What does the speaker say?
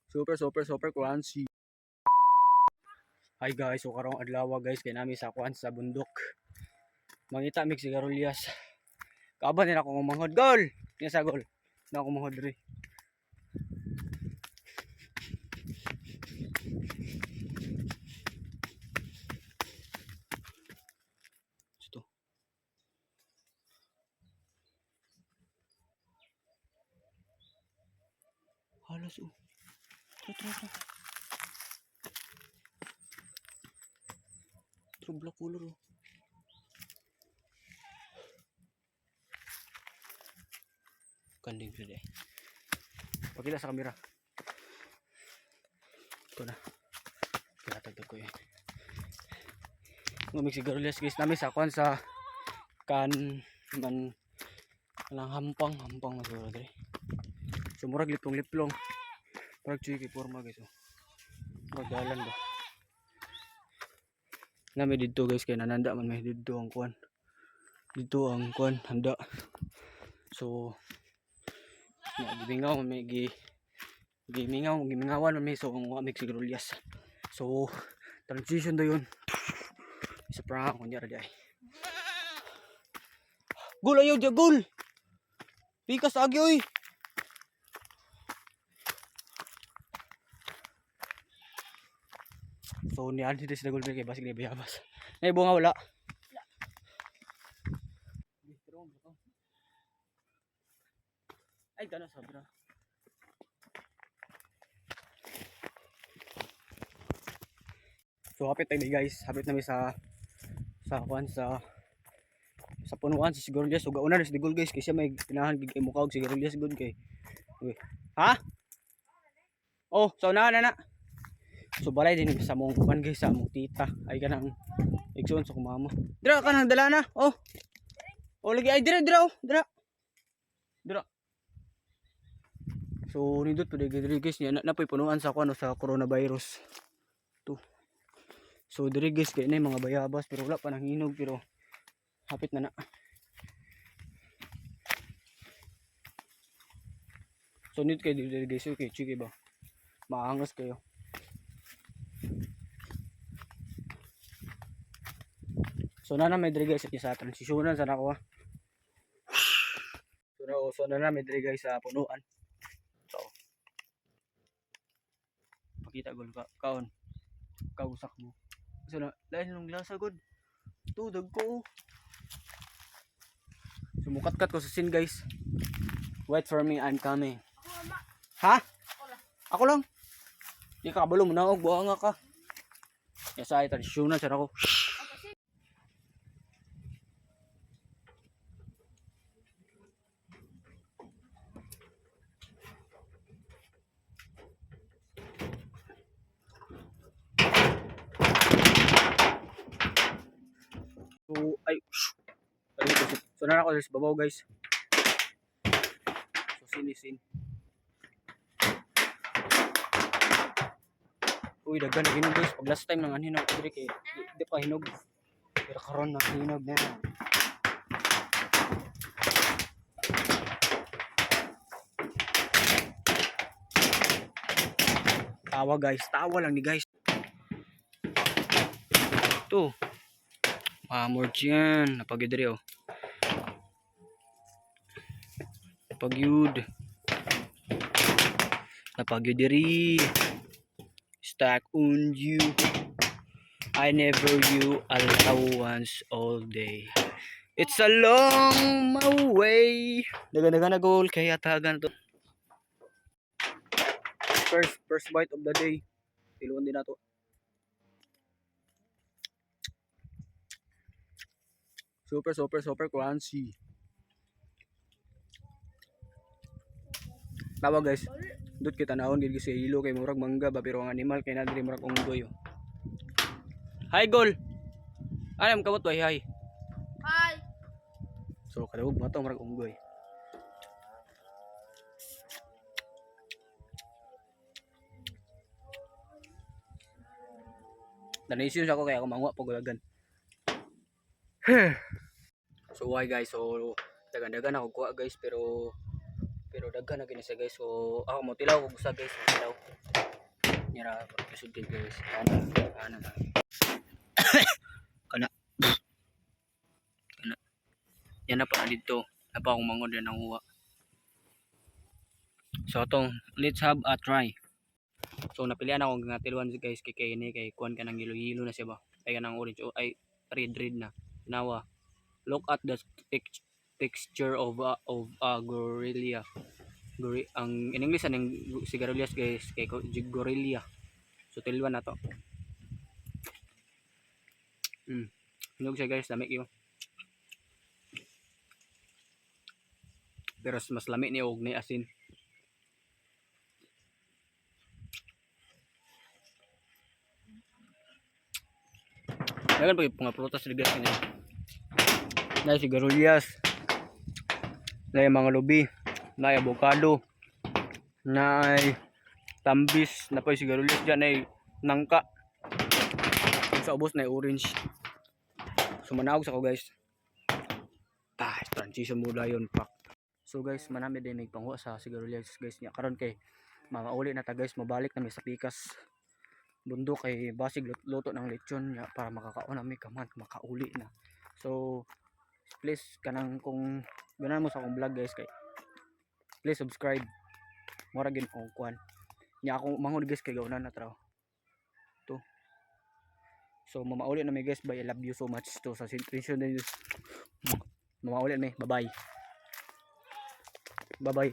Super, super, super crunchy. Hi guys, so karong adlaw, guys, kay nami sa kuan sa bundok. Mangita mig sigarilyas. Kauban nila akong manghod gol. Niya sa gol. Na ako manghod diri. Ito. Halos oh. Tara, tara, tara. True black color oh. Kanding sila eh. Pakita sa kamera. Ito na. Kinatagdag ko yun. Ngumig sigarilyas, guys, namin sa kwan sa kan man lang hampang hampang na siguro diri. So murag liplong liplong. Murag chuy kay porma, guys, oh. Murag dalan ba. Nami didto, guys, kay nananda man may didto ang kwan. Didto ang kwan handa. So na gimingaw man may gi gimingaw gimingawan man may, so ang amig sigarilyas. So transition do yun. Isa prank kunya ra di ay. Gol ayaw dia gol. Pikas agi oy. So ni dito sila gol kay basig ni bayabas. Nay bunga wala. Ay gana sobra. So hapit tayo, guys, hapit nami sa kuan sa punuan sa sigarilyas. So gauna na si Digol, guys, kay siya may pinahan gid kay mukha og sigarilyas gud kay. Uy. Ha? Oh, so na na na. So balay din sa mong kuan, guys, sa mong tita ay kanang igsoon sa kong mama. Dira ka nang dala na. Oh. Oh lagi ay dira dira oh, dira. Dira. So nindot pud diri, guys, niya na, napoy punuan sa kuan sa coronavirus. To. So diri, guys, kay na yung mga bayabas pero wala pa nang hinog pero hapit na na. So nindot kay diri, guys, okay, chiki ba. Maangas kayo. So na na may diri, guys, sa transisyonan sa nako ah. So na may diri, guys, sa punuan. So pakita gol ka kaon. Kausak mo. So na lain nung glasa god. Tudag ko. Oh. Sumukat-kat ko sa scene, guys. Wait for me, I'm coming. Ha? Ako lang. Di ka kabalo mo na og buanga ka. Yes, ay transisyonan sa nako. So, ay, ay, so na ako sa babaw, guys. So, sinisin. Uy, daghan na hinog, guys. Pag last time nang anhin ako diri kay di pa hinog. Pero karon na hinog na. Tawa, guys, tawa lang ni guys. Ito. Mamorch yan. Napagyud diri oh. Napagyud. Napagyud diri. Stuck on you. I never you allowance all day. It's a long way. Dagan-dagan na goal kaya tagan to. First bite of the day. Piluan din nato. Super, super, super crunchy. Tawa, guys. Dut kita naon gid sa ilo kay murag mangga ba pero ang animal kay na diri murag unggoy. Oh. Hi gol. Ano mo kamot hi hi. Hi. So kadawog mo to murag unggoy. Nanisyon siya ako kaya ako manguha pagulagan. So why, guys, so dagan-dagan ako kuha, guys, pero pero daghan na gini siya, guys. So ako mo tilaw ko gusa, guys, mo tilaw. Nira lisod kay, guys. Ana ana na. Kana. Kana. Yan na pa na dito. Na pa akong mangod na nanguha. So atong let's have a try. So napilian ako nga tiluan, guys, kay ni kay kuan ka ng hilo-hilo na siya ba. Ay kanang orange o ay red red na. Nawa. Look at the texture of a gorilla. Ang in English aning sigarilyas, guys, kay gorilla. So tiluan na to. Hinog siya, guys, lami yun. Pero mas lami ni og ni asin. Dagan pa yung mga prutas ni guys kanya. Na sigarilyas. Na mga lubi. Na avocado. Na tambis. Na pa yung sigarilyas dyan ay nangka. Sa ubos na orange. So manaog sa ko, guys. Ah, transition mo dayon pak. So guys, manami din may panghuwa sa sigarilyas, guys, niya karon kay mamauli na ta, guys, mabalik na mi sa pikas bundok kay basig luto ng lechon niya para makakaon mi kaman makauli na. So please, kanang kung ganahan mo sa akong vlog, guys, kay please subscribe. Mura gin akong kuan nya akong manghod, guys, kay gaunan na traw to. So mamauli na mi, guys. Bye, I love you so much to sa situation din. Mamauli na mi. Bye bye, bye bye.